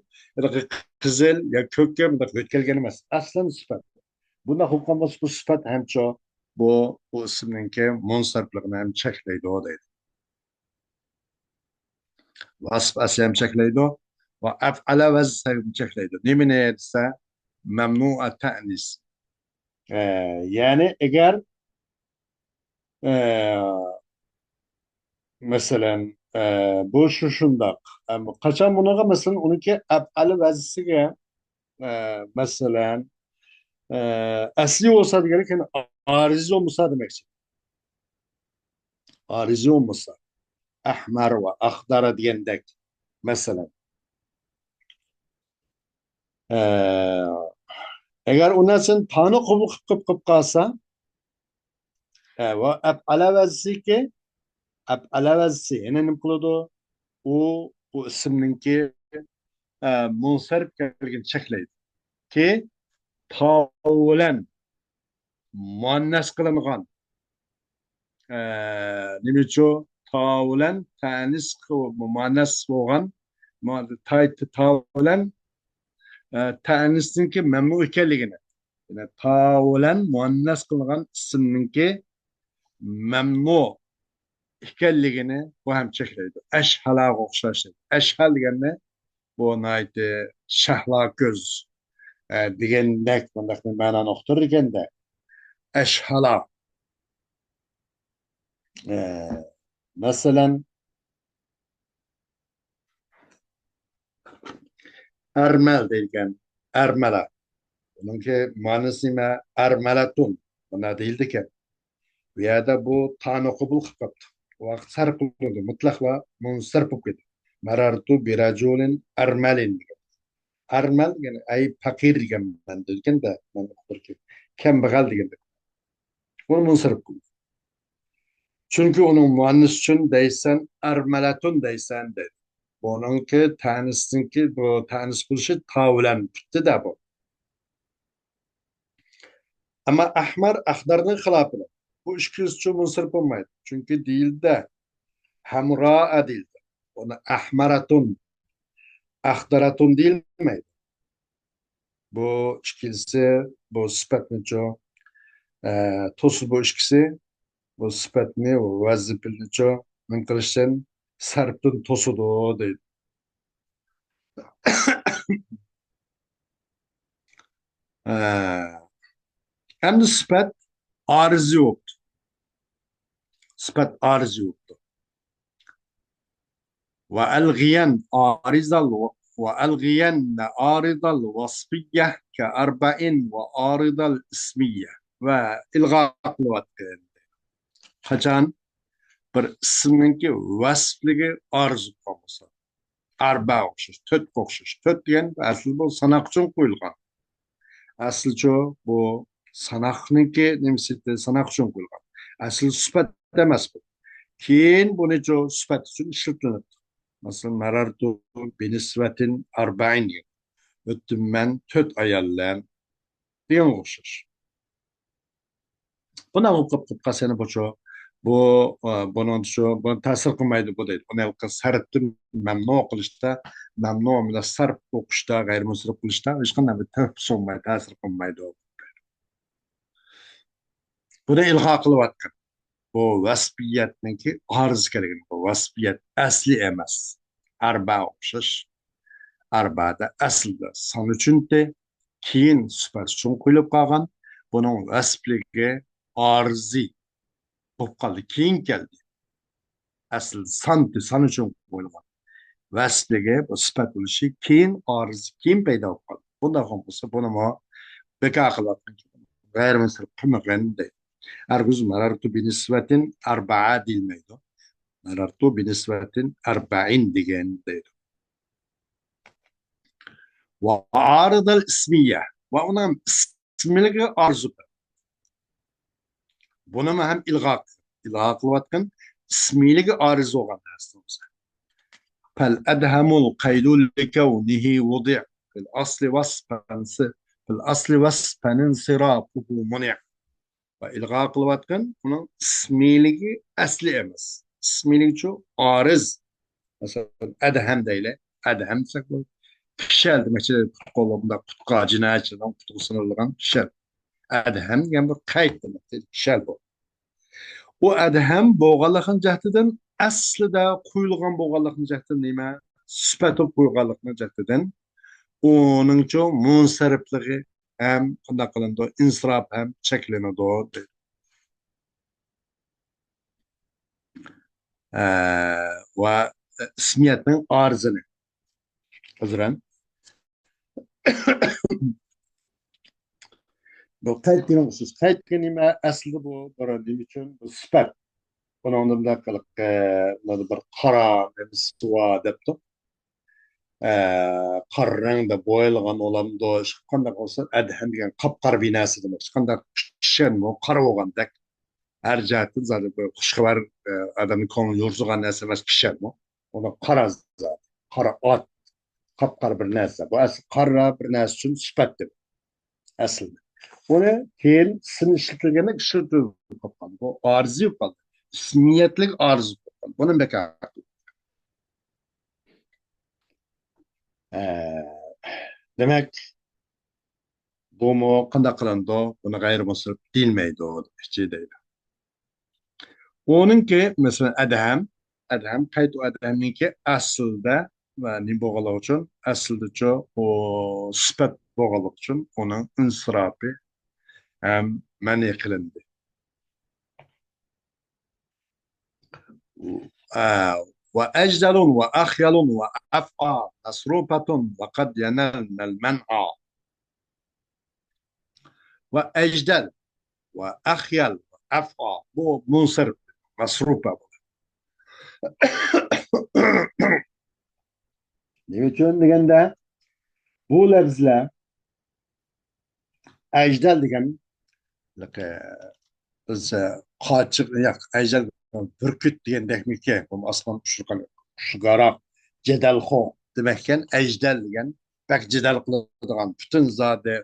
قىزىل يا كۆككە مۇنداق يۆتكەلگەن ئەمەس. ئەسلى سۈپەت. بۇنداق بولغان بولسا، بۇ سۈپەت ھەمچۇ بۇ، بۇ ئىسىمنىڭكى مۇنسەرىپلىقىنى ھەم چەكلەيدۇ دەيدۇ. ۋەسپ ئەسلى ھەم چەكلەيدۇ. ۋە ئەفئەلە ۋەزن چەكلەيدۇ. نېمىنى دېسە، مەمنۇئە تەئنىس. ئە، يەنى ئەگەر، ئە، مەسىلەن، ئە، بۇ شۇ شۇنداق. ئە، قاچان بۇنىڭغا، مەسىلەن، ئۇنىڭكى ئەپئەلى ۋەزنىگە، ئە، مەسىلەن، ئە، ئەسلى بولسا دېگەنلىك، يەنى ئارىزى بولمىسا دېمەكچى. ئارىزى بولمىسا. ئەھمەر ۋە ئەخدەر دېگەندەك، مەسىلەن. ئە، ئەگەر ئۇ نەرسىنى تانى قوبۇل قىلىپ، قىلىپ، قىلىپ قالسا، ئە، ۋە ئەپئەلە ۋەزىكى، ئەپئەلە ۋەزىسى يەنە نېمە قىلىدۇ؟ ئۇ، ئۇ ئىسىمنىڭكى، ئە، مۇنسەرىپ كەلگىنى چەكلەيدۇ. كى، تاۋۇلەن، مۇئەننەس قىلىنغان. ئە، نېمىچۇ؟ تاۋۇلەن تەنىس قىل-، مۇئەننەس بولغان، مۇ-، تاي-، تاۋۇلەن، ئە، تەنىسنىڭكى مەمنۇ ئىكەنلىكىنى، يەنى تاۋۇلەن مۇئەننەس قىلىنغان ئىسىمنىڭكى مەمنۇ ئىكەنلىكىنى بۇ ھەم چەكلەيدۇ. ئەشھەلاغا ئوخشاش. ئەشھەل دېگەننى بۇ ناھايىتى شەھلا كۆز، ئە، دېگەندەك مۇنداق بىر مەنانى ئۇقتۇرىدىكەن-دە. ئەشھەلا. ئە، مەسىلەن، ئەرمەل دەيدىكەن. ئەرمەلە. بۇنىڭكى مەنىسى نېمە؟ ئەرمەلەتۇن. بۇنداق دېيىلىدىكەن. بۇ يەردە بۇ تانى قوبۇل قىلىپ قاپتۇ. ئۇ ۋاقىت سەرپ قىلىنىدۇ. مۇتلەقلا مۇنسەرىپ بولۇپ كېتىدۇ. مەرەرتۇ بىرەجۇلىن ئەرمەلىن دېگەن. ئەرمەل، يەنى ئەي پەقىر دېگەن مەنىدە ئىكەن-دە، مەن ئۇقتۇرۇپ كەمبەغەل دېگەندەك. بۇنى مۇنسەرىپ قىلىدۇ. چۈنكى ئۇنىڭ مۇئەننىسى ئۈچۈن دەيسەن، ئەرمەلەتۇن دەيسەن دەيدۇ. بۇنىڭكى تەنىسنىڭكى، بۇ تەنىس بولۇشى تاۋۇلەن پۈتتى-دە بۇ. ئەمما ئەھمەر، ئەخدەرنىڭ خىلاپىدا. بۇ ئىككىلىسىچۇ مۇنسەرىپ بولمايدۇ. چۈنكى دېيىلدى، ھەمرائە دېيىلدى. ئۇنى ئەھمەرەتۇن، ئەخدەرەتۇن دېيىلمەيدۇ. بۇ ئىككىلىسى، بۇ سۈپەتنىچۇ، ئە، توسۇ بۇ ئىككىسى، بۇ سۈپەتنى، ۋەزىپىنىچۇ، نېمە قىلىشتىن، سەرپتىن توسىدۇ دەيدۇ. ئە، ئەمدى سۈپەت ئارىزى بوپتۇ. سۈپەت ئارىزى بوپتۇ. وألغين عارض ال-، وألغين عارض الوصفية كأربع وعارض الاسمية. ۋە ئىلغا قىلىۋاتقىن. قاچان بىر ئىسىمنىڭكى ۋەسپلىكى ئارىز بولغان بولسا. ئەربەگە ئوخشاش، تۆتكە ئوخشاش. تۆت دېگەن ئەسلى بۇ ساناق ئۈچۈن قويۇلغان. ئەسلىچۇ بۇ ساناقنىڭكى نېمىسى، ساناق ئۈچۈن قويۇلغان. ئەسلى سۈپەت ئەمەس بۇ. كېيىن بۇنىچۇ سۈپەت ئۈچۈن ئىشلىتىلىپتۇ. مەسىلەن، مەرەرتۇ بىنىسۋەتىن ئەربەئىن دېگەن. ئۆتتۈم مەن تۆت ئايال بىلەن دېگەنگە ئوخشاش. بۇنى ئوقۇپ قىلىپ قالسا يەنە بۇچۇ، بۇ، ئە، بۇنىڭچۇ، بۇنى تەسىر قىلمايدۇ بۇ دەيدۇ. ئۇنى ھېلىقى سەرپتىن مەمنۇ قىلىشتا، مەمنۇ بىلەن سەرپ ئوقۇشتا، غەيرىي مۇنسەرىپ قىلىشتا ھېچقانداق بىر تۆھپىسى بولمايدۇ، تەسىر قىلمايدۇ. بۇنى ئىلغا قىلىۋاتقان. بۇ ۋەسپىيەتنىڭكى ئارىزى كەلگەن. بۇ ۋەسپىيەت ئەسلى ئەمەس. ئەربە ئوخشاش. ئەربەدە ئەسلىدە سان ئۈچۈنتى، كېيىن سۈپەت ئۈچۈن قويۇلۇپ قالغان. بۇنىڭ ۋەسپلىكى ئارىزى بولۇپ قالدى، كېيىن كەلدى. ئەسلى سانتى، سان ئۈچۈن قويۇلغان. ۋەسپلىكى بۇ سۈپەت بولۇشى كېيىن، ئارىزى كېيىن پەيدا بولۇپ قالدى. بۇنداق بولسا، بۇنىمۇ بىكار قىلىۋاتقان، غەيرىي مۇنسەرىپ قىلمىغىن دەيدۇ. ھەرگىز مەرەرتۇ بىنىسۋەتىن ئەربەئە دېيىلمەيدۇ. مەرەرتۇ بىنىسۋەتىن ئەربەئىن دېگىن دەيدۇ. ۋە ئارىدەل ئىسمىيە. ۋە ئۇنىڭ ئىسمىلىكى ئارىز. بۇنىمۇ ھەم ئىلغا، ئىلغا قىلىۋاتقان ئىسمىلىكى ئارىز بولغان نەرسە بولسا. فەل ئەدھەمۇل قەيدۇ لىكەۋنىھى ۋۇدىئ. فىل ئەسلى ۋەسفەن سى-، فىل ئەسلى ۋەسفەن ئىنسىرافۇھۇ مۇنىئ. ۋە ئىلغا قىلىۋاتقان ئۇنىڭ ئىسمىيلىكى ئەسلى ئەمەس. ئىسمىيلىكىچۇ ئارىز. مەسىلەن، ئەدھەم دەيلى. ئەدھەم دېسەك بولىدۇ. پىشەل دېمەكچى، پۇت-قولى بۇنداق پۇتقا، جىنايەتچىنىڭ پۇتىغا سىنىلىدىغان پىشەل. ئەدھەم دېگەن بىر قەيت دېمەكچى، پىشەل بۇ. ئۇ ئەدھەم بولغانلىقىنىڭ جەھىتىدىن، ئەسلىدە قويۇلغان بولغانلىقىنىڭ جەھىتىدىن نېمە؟ سۈپەت بولۇپ قويغانلىقىنىڭ جەھىتىدىن ئۇنىڭچۇ مۇنسەرىپلىقى ھەم قانداق قىلىنىدۇ؟ ئىنسىراپ ھەم چەكلىنىدۇ دەيدۇ. ئە، ۋە ئىسمىيەتنىڭ ئارىزىنى. ئەزرەن. بۇ قەيت دېگەن سۆز. قەيت دېگەن نېمە؟ ئەسلىدە بۇ بىر نېمە ئۈچۈن؟ بۇ سۈپەت. بۇنىڭدا بۇنداق قىلىق، ئە، بۇنىڭدا بىر قارا نېمىسى بار دەپتۇ. ئە، قارا رەڭدە بويالغان بولامدۇ؟ قانداق بولسا، ئەدھەم دېگەن قاپقارا بىر نەرسە دېمەك. قانداق پىشەنمۇ قارا بولغاندەك. ھەر جەھەتتىن زادى بىر خۇش خەۋەر، ئە، ئادەمنىڭ كۆڭلىنى يورۇتىدىغان نەرسە ئەمەس پىشەنمۇ. ئۇنى قارا زادى، قارا ئات، قاپقارا بىر نەرسە. بۇ ئەسلى قارا بىر نەرسە ئۈچۈن سۈپەت دېمەك. ئەسلىدە. ئۇنى كېيىن سىن ئىشلىتىلگەندە ئىشلىتىلىپ قالغان. بۇ ئارىزى بولۇپ قالدى. ئىسمىيەتلىك ئارىزى بولۇپ قالدى. بۇنى بەك ھەقىقەت. ئە، دېمەك، بۇمۇ قانداق قىلىنىدۇ؟ بۇنى غەيرىي مۇنسەرىپ دېيىلمەيدۇ، دېمەكچى دەيدۇ. ئۇنىڭكى، مەسىلەن، ئەدھەم، ئەدھەم، قەيت ئەدھەمنىڭكى ئەسلىدە ۋە نېمە بولغانلىقى ئۈچۈن، ئەسلىدىچۇ ئۇ سۈپەت بولغانلىقى ئۈچۈن ئۇنىڭ ئىنسىراپى ھەم مەنئى قىلىندى. ئە، ۋە ئەجدەلۇن ۋە ئەخيەلۇن ۋە ئەفئا مەسرۇپەتۇن ۋە قەد يەنەلنەل مەنئا. ۋە ئەجدەل ۋە ئەخيەل ۋە ئەفئا. بۇ مۇنسەرىپ، مەسرۇپە بۇ. نېمە ئۈچۈن دېگەندە، بۇ لەپزلەر ئەجدەل دېگەن، بىزچە قاچىق، ياق، ئەجدەل بۈركۈت دېگەندەكمىكى، بۇ ئاسمان ئۇچۇرغان قۇشقاراق، جەدەلخو دېمەككەن. ئەجدەل دېگەن بەك جېدەل قىلىدىغان، پۈتۈن زادى،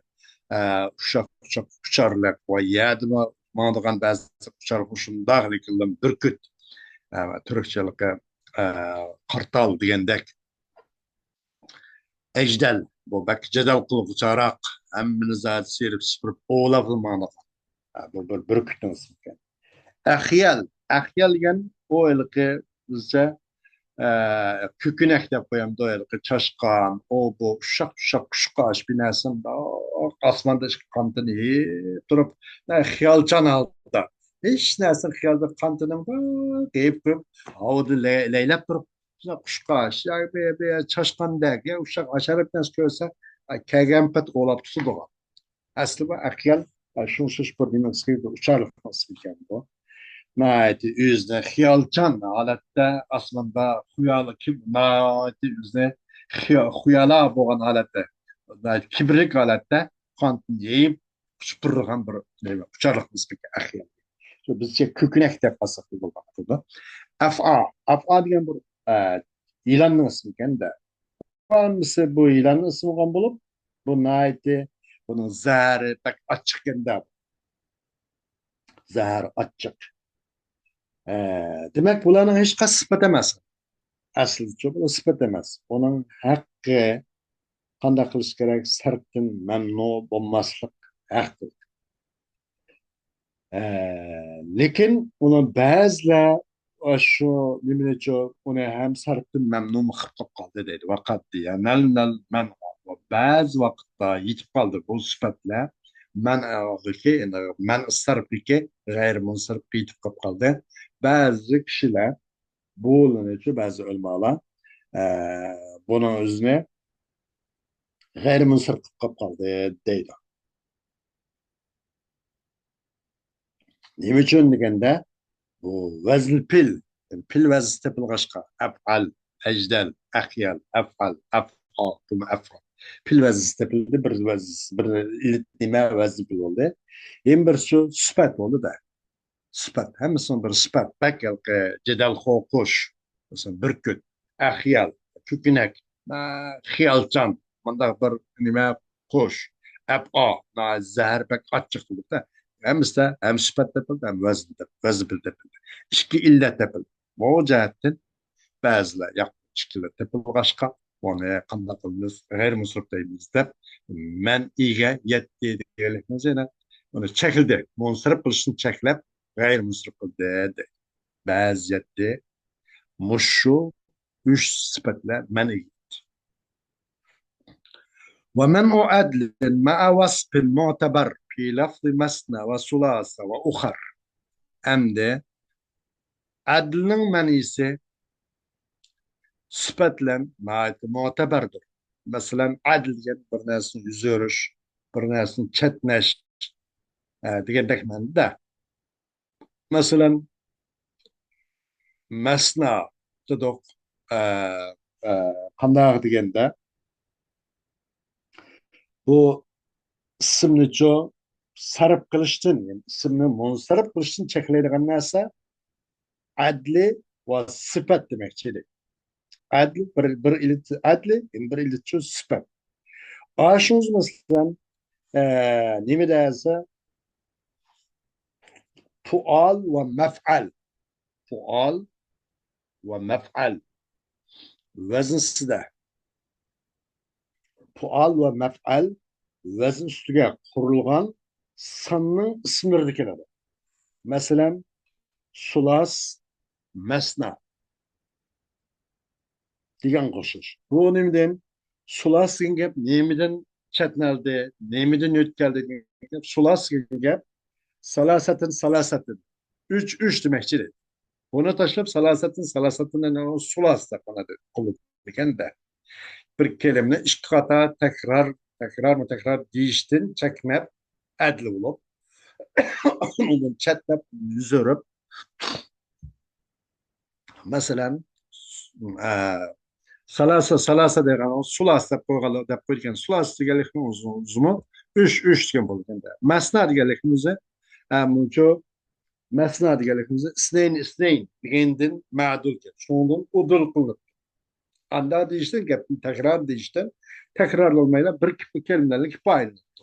ئە، ئۇششاق-ئۇششاق ئۇچارلىق ۋە يەردىمۇ ماڭىدىغان بەزى ئۇچارلىق شۇنداق، لېكىن بۈركۈت، ئە، تۈركچىلىقى، ئە، قارتال دېگەندەك. ئەجدەل، بۇ بەك جېدەل قىلغۇچاراق، ھەممىنى زادى سىيرىپ سۈپۈرۈپ ئوۋلاپلا ماڭىدىغان. ئە، بۇ بىر بۈركۈتنىڭ ئىسمى ئىكەن. ئەخيەل، ئەخيەل دېگەن ئۇ ھېلىقى بىزچە، ئە، كۆكىنەك دەپ قويامدۇ، ھېلىقى چاشقان، ئۇ بۇ ئۇششاق-ئۇششاق قۇشقاچ بىر نەرسە، ئاسماندا ئىككى قانىتىنى يېيىپ تۇرۇپ، ئە، خىيالچان ھالدا، ھېچ نەرسىنى خىيالدا قانىتىنى يېيىپ قويۇپ، ھاۋىدا لەي-، لەيلەپ تۇرۇپ، شۇنداق قۇشقاچ، يا بىر، بىر چاشقاندەك، يا ئۇششاق ھاشارات نەرسە كۆرسە، ئە، كەلگەن پەت ئوۋلاپ تۇتىدىغان. ئەسلى بۇ ئەخيەل، ئە، شۇڭشۇش بىر نېمە ئىسمى، بىر ئۇچارلىقنىڭ ئىسمى ئىكەن بۇ. ناھايىتى ئۆزىنى خىيالچان ھالەتتە، ئاسماندا خۇيالى كىم-، ناھايىتى ئۆزىنى خىيا-، خۇيالا بولغان ھالەتتە، ناھايىتى كىبىرلىك ھالەتتە قانىتىنى يېيىپ، ئۇچۇپ بېرىدىغان بىر نېمە، ئۇچارلىقنىڭ ئىسمى ئىكەن ئەخيەل. شۇ بىزچە كۆكىنەك دەپ قالساق بولغان بولىدۇ. ئەفئا، ئەفئا دېگەن بىر، ئە، يىلاننىڭ ئىسمى ئىكەن-دە. ھەممىسى بۇ يىلاننىڭ ئىسمى بولغان بولۇپ، بۇ ناھايىتى، بۇنىڭ زەھىرى بەك ئاچچىقكەن-دە. زەھەر ئاچچىق. ئە، دېمەك، بۇلارنىڭ ھېچقايسى سۈپەت ئەمەس. ئەسلىدىچۇ، بۇلار سۈپەت ئەمەس. بۇنىڭ ھەققى قانداق قىلىش كېرەك؟ سەرپتىن مەمنۇ بولماسلىق ھەققى. ئە، لېكىن ئۇنى بەزىلەر، ئە، شۇ نېمىنىچۇ، ئۇنى ھەم سەرپتىن مەمنۇمۇ قىلىپ قالدى دەيدۇ. ۋەقەت دېگەن نەل، نەل، مەن، بەزى ۋاقىتتا يېتىپ قالدى بۇ سۈپەتلەر. مەن، ئە، مەن سەرپلىكى غەيرىي مۇنسەرىپكە يېتىپ قېلىپ قالدى. بەزى كىشىلەر بۇلىنىچۇ، بەزى ئۆلىمالار، ئە، بۇنىڭ ئۆزىنى غەيرىي مۇنسەرىپ قىلىپ قالدى دەيدۇ. نېمە ئۈچۈن دېگەندە، بۇ ۋەزن پىل، پىل ۋەزنى تېپىلغاچقا، ئەپئەل، ئەجدەل، ئەخيەل، ئەفئەل، ئەفئا، بۇمۇ ئەفئا. پىل ۋەزنى تېپىلدى، بىر ۋەز-، بىر ئىلىت نېمە ۋەزن پىل بولدى. يەنە بىرسى سۈپەت بولدى-دە. سۈپەت، ھەممىسىنىڭ بىر سۈپەت. بەك ھېلىقى جېدەلخو قۇش، مەسىلەن، بۈركۈت، ئەخيەل، كۆكىنەك، ئە، خىيالچان، مۇنداق بىر نېمە قۇش، ئەپئا، زەھەر بەك ئاچچىق بولۇپ-دە. ھەممىسىدە ھەم سۈپەت تېپىلدى، ھەم ۋەزىن تېپ-، ۋەزىن تېپىلدى. ئىككى ئىللەت تېپىلدى. بۇ جەھەتتىن بەزىلەر ياق، ئىككىلەر تېپىلغاچقا، ئۇنى قانداق قىلىمىز؟ غەيرىي مۇنسەرىپ دەيمىز دەپ، مەنئىگە يەتتى دېگەنلىكىمىز يەنە ئۇنى چەكلىدى. مۇنسەرىپ قىلىشنى چەكلەپ، غەيرىي مۇنسەرىپ قىلدى دەيدۇ. بەزى يەتتى مۇشۇ ئۈچ سۈپەت بىلەن مەنئىگە يەتتى. ومنع عدل مع وصف معتبر في لفظ مثنى وثلاث وأخر. ئەمدى ئەدلنىڭ مەنئىسى سۈپەت بىلەن ناھايىتى مۆتەبەردۇر. مەسىلەن، ئەدل دېگەن بىر نەرسىنى يۈز ئۆرۈش، بىر نەرسىنى چەتنەش، ئە، دېگەندەك مەنىدە. مەسىلەن، مەسنا دېدۇق. ئە، ئە، قانداق دېگەندە، بۇ ئىسىمنىچۇ سەرپ قىلىشتىن، يەنى ئىسىمنى مۇنسەرپ قىلىشتىن چەكلەيدىغان نەرسە ئەدلى ۋە سۈپەت دېمەكچى ئىدى. ئەدل بىر، بىر ئىلىت ئەدلى، يەنى بىر ئىلىتچۇ سۈپەت. ئاشۇڭىز مەسىلەن، ئە، نېمە دېسە، پۇئال ۋە مەفئەل. پۇئال ۋە مەفئەل ۋەزنىسىدە. پۇئال ۋە مەفئەل ۋەزن ئۈستىگە قۇرۇلغان ساننىڭ ئىسىملىرىدە كېلىدۇ. مەسىلەن، سۇلاس، مەسنا دېگەن قوشۇش. بۇ نېمىدىن؟ سۇلاس دېگەن گەپ نېمىدىن چەتنەلدى، نېمىدىن يۆتكەلدى دېگەن گەپ. سۇلاس دېگەن گەپ سالاسەتىن، سالاسەتىن. ئۈچ، ئۈچ دېمەكچى ئىدى. بۇنى تاشلاپ، سالاسەتىن، سالاسەتىن، سۇلاس دەپ قوللىنىدىكەن-دە. بىر كەلىمىنى ئىككى قاتا تەكرار، تەكرارمۇ تەكرار دېيىشتىن چەكلەپ، ئەدل بولۇپ، ئۇنىڭدىن چەتلەپ، يۈز ئۆرۈپ، مەسىلەن، ئە، سالاسە، سالاسە دېگەن، سۇلاس دەپ قويغان، دەپ قويىدىكەن. سۇلاس دېگەنلىكنىڭ ئۆزى، ئۆزىمۇ ئۈچ، ئۈچ دېگەن بولىدىكەن-دە. مەسنا دېگەنلىكنىڭ ئۆزى، ئە، مۇنچۇ مەسنا دېگەنلىكىمىز ئىسنەين، ئىسنەين دېگەندىن مەدۇل كەپ، شۇنىڭدىن ئۇدۇل قىلىنىپتۇ. ئاندا دېيىشتىن، گەپنى تەكرار دېيىشتىن، تەكرارلانمايلا بىر كەلىمىدىن ئىپادىلىنىپتۇ.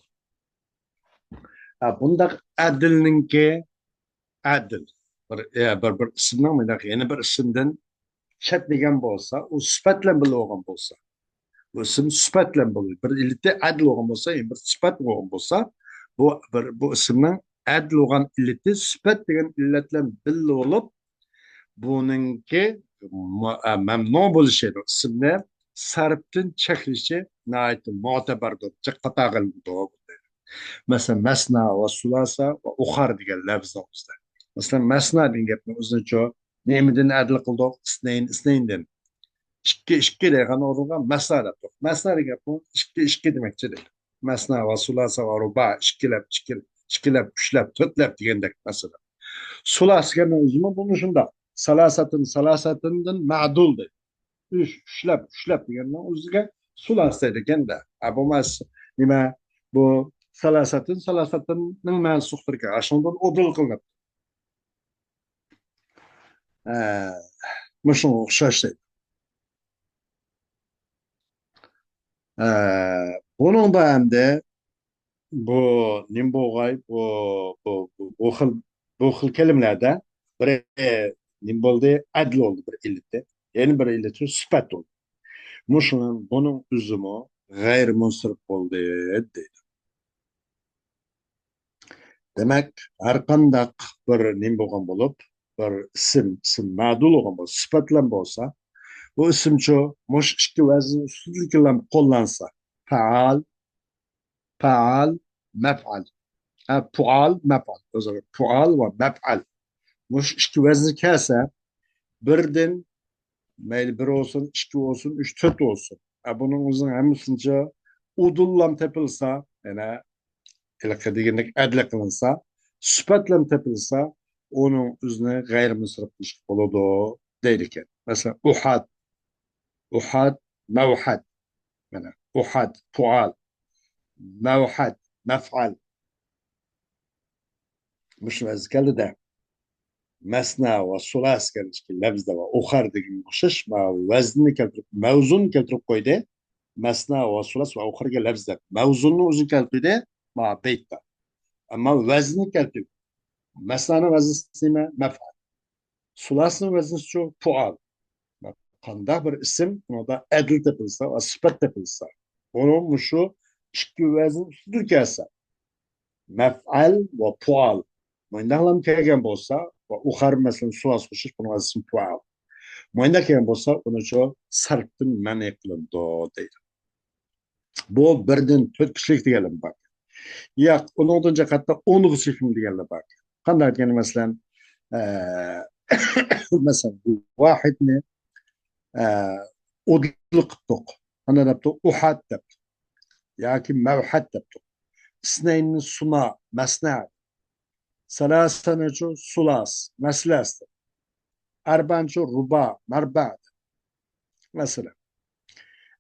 ھە، بۇنداق ئەدىلنىڭكى، ئەدىل. بىر، ئە، بىر، بىر ئىسىمنىڭ مۇنداق يەنە بىر ئىسىمدىن چەتنىگەن بولسا، ئۇ سۈپەت بىلەن بىللە بولغان بولسا، بۇ ئىسىم سۈپەت بىلەن بولغان، بىر ئىللىتى ئەدىل بولغان بولسا، يەنى بىر سۈپەت بولغان بولسا، بۇ بىر، بۇ ئىسىمنىڭ ئەدىل بولغان ئىللىتى سۈپەت دېگەن ئىللەت بىلەن بىللە بولۇپ، بۇنىڭكى مە-، ئە، مەمنۇ بولۇشى، ئىسىمنى سەرپتىن چەكلىشى ناھايىتى مۆتەبەردۇر، جىق قاتارغا ئېلىنىدۇ. مەسىلەن، مەسنا ۋە سۇلاسە ۋە ئۇخار دېگەن لەۋزنىڭ ئۆزىدە. مەسىلەن، مەسنا دېگەن گەپنىڭ ئۆزىنىچۇ نېمىدىن ئەدىل قىلدۇق؟ ئىسنەين، ئىسنەيندىن. ئىككى، ئىككى دېگەن ئورۇنغا مەسنا دەپتۇق. مەسنا دېگەن گەپ بۇ ئىككى، ئىككى دېمەكچى دەيدۇ. مەسنا ۋە سۇلاسە ۋە رۇبا، ئىككىلەپ، ئىككى، ئىككىلەپ، ئۈچلەپ، تۆتلەپ دېگەندەك مەسىلە. سۇلاسە دېگەننىڭ ئۆزىمۇ بۇ مۇشۇنداق. سالاسەتىن، سالاسەتىندىن مەدۇل دەيدۇ. ئۈچ، ئۈچلەپ، ئۈچلەپ دېگەننىڭ ئۆزىگە سۇلاسە دەيدىكەن-دە. ئە، بولماس، نېمە، بۇ سالاسەتىن، سالاسەتىننىڭ مەنىسى ئۇقتۇركەن. ئاشۇنىڭدىن ئۇدۇل قىلىنىپ. ئە، مۇشۇنىڭغا ئوخشاش دەيدۇ. ئە، بۇنىڭدا ئەمدى بۇ نېمە بولغاي؟ بۇ، بۇ، بۇ، بۇ خىل، بۇ خىل كەلىمىلەردە بىرى نېمە بولدى؟ ئەدل بولدى، بىر ئىللىتى. يەنە بىر ئىللىتى سۈپەت بولدى. مۇشۇنىڭ، بۇنىڭ ئۆزىمۇ غەيرىي مۇنسەرىپ بولدى دەيدۇ. دېمەك، ھەر قانداق بىر نېمە بولغان بولۇپ، بىر ئىسىم، ئىسىم مەدۇل بولغان بولسا، سۈپەت بىلەن بولسا، بۇ ئىسىمچۇ مۇشۇ ئىككى ۋەزىن ئۈستىدىلا قوللانسا، پەئال، پەئال، مەپئەل. ھە، پۇئال، مەپئەل. ئۆزى پۇئال ۋە مەپئەل. مۇشۇ ئىككى ۋەزىن كەلسە، بىردىن مەيلى بىر بولسۇن، ئىككى بولسۇن، ئۈچ، تۆت بولسۇن. ھە، بۇنىڭ ئۆزىنىڭ ھەممىسىنچە ئۇدۇللام تېپىلسا، يەنە ھېلىقى دېگەندەك ئەدلى قىلىنسا، سۈپەتلەم تېپىلسا، ئۇنىڭ ئۆزىنى غەيرىي مۇنسەرىپ قىلىشقا بولىدۇ دەيدىكەن. مەسىلەن، ئۇھاد، ئۇھاد، مەۋھەد. مانا، ئۇھاد، پۇئال، مەۋھەد، مەفئەل. مۇشۇ ۋەزىن كەلدى-دە. مەسنا ۋە سۇلاسە كەلگەن لەۋزدە ۋە ئۇخار دېگەنگە ئوخشاش، ماۋۇ ۋەزننى كەلتۈرۈپ، مەۋزۇن كەلتۈرۈپ قويدى. مەسنا ۋە سۇلاسە ۋە ئۇخار دېگەن لەۋزدە. مەۋزۇننى ئۆزىنى كەلتۈردى، ماۋۇ بەيتتە. ئەمما ۋەزنى كەلتۈرۈپ، مەسنانىڭ ۋەزنىسى نېمە؟ مەفئەل. سۇلاسنىڭ ۋەزنىسىچۇ؟ پۇئال. قانداق بىر ئىسىم ئۇنىڭدا ئەدىل تېپىلسا ۋە سۈپەت تېپىلسا، ئۇنىڭ مۇشۇ ئىككى ۋەزن ئۈستىدە كەلسە، مەفئەل ۋە پۇئال مۇنداقلام كەلگەن بولسا ۋە ئۇخەر، مەسىلەن، سۇلاس قوشۇش، بۇنىڭ ئىسمى پۇئال. مۇنداق كەلگەن بولسا، ئۇنىچۇ سەرپتىن مەنئى قىلىنىدۇ دەيدۇ. بۇ بىردىن تۆت كىشىلىك دېگەنلەر بار. ياق، ئۇنىڭدىن جىققەتتە ئونغىچە دېگەنلەر بار. قانداق دېگەن، مەسىلەن، ئە، مەسىلەن، ۋاھىدنى، ئە، ئۇدلى قىپتۇق. ئاندىن دەپتۇ، ئۇھەد دەپتۇ. ياكى مەۋھەد دەپتۇ. ئىسنەيننى سۇنا، مەسنە. سەلاسەنىچۇ؟ سۇلاس، مەسلەس. ئەربەنچۇ؟ رۇبا، مەربە. مەسىلەن.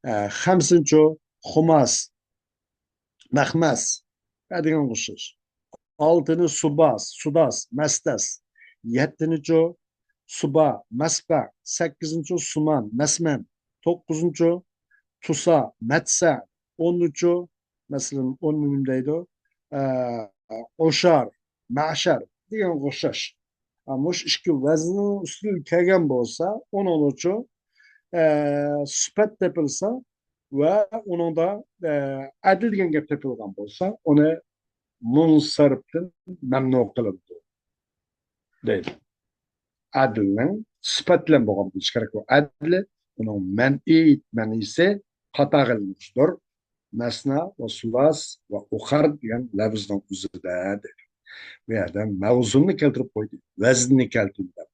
ئە، خەمسىنچۇ؟ خۇماس، مەخمەس. ھە دېگەن ئوخشاش. ئالتىنى سۇباس، سۇداس، مەستەس. يەتتىنىچۇ؟ سۇبا، مەسبە. سەككىزىنچۇ؟ سۇمان، مەسمەن. توققۇزىنچۇ؟ تۇسا، مەتسە. ئونىنچۇ؟ مەسىلەن، ئون نېمە دەيدۇ؟ ئە، ئوشار، مەشەر دېگەنگە ئوخشاش. ئە، مۇشۇ ئىككى ۋەزننىڭ ئۈستىدىن كەلگەن بولسا، ئۇنىڭدىچۇ، ئە، سۈپەت تېپىلسا ۋە ئۇنىڭدا، ئە، ئەدىل دېگەن گەپ تېپىلغان بولسا، ئۇنى مۇنسەرپتىن مەمنۇ قىلىنىدۇ دەيدۇ. ئەدىلنىڭ سۈپەت بىلەن بولغان بولۇشى كېرەك. ئۇ ئەدىل، ئۇنىڭ مەنئى، مەنئىسى قاتارغا ئېلىنغۇچىدۇر. مەسنا ۋە سۇلاس ۋە ئۇخەر دېگەن لەۋزنىڭ ئۆزىدە دەيدۇ. بۇ يەردە مەۋزۇننى كەلتۈرۈپ قويدى، ۋەزننى كەلتۈردى دەپ.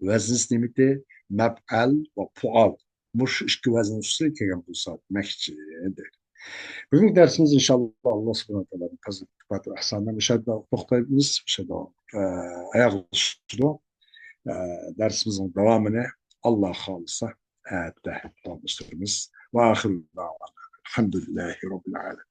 ۋەزنىسى نېمىتى؟ مەپئەل ۋە پۇئال. مۇشۇ ئىككى ۋەزن ئۈستىگە كەلگەن بولسا دېمەكچى دەيدۇ. بۈگۈنكى دەرسىمىز ئىنشاللا ئاللا سۇبھانەھۇ ۋە تائالانىڭ پەزلى، ئىپادە ئەھسانىدا مۇشۇ يەردە توختايمىز، مۇشۇ يەردە، ئە، ئاياغلىشىدۇ. ئە، دەرسىمىزنىڭ داۋامىنى ئاللا خالىسا ئەتە داۋاملاشتۇرىمىز. ۋە ئاخىر دەۋانا ئەلھەمدۇلىللاھى رەببىل ئالەمىن.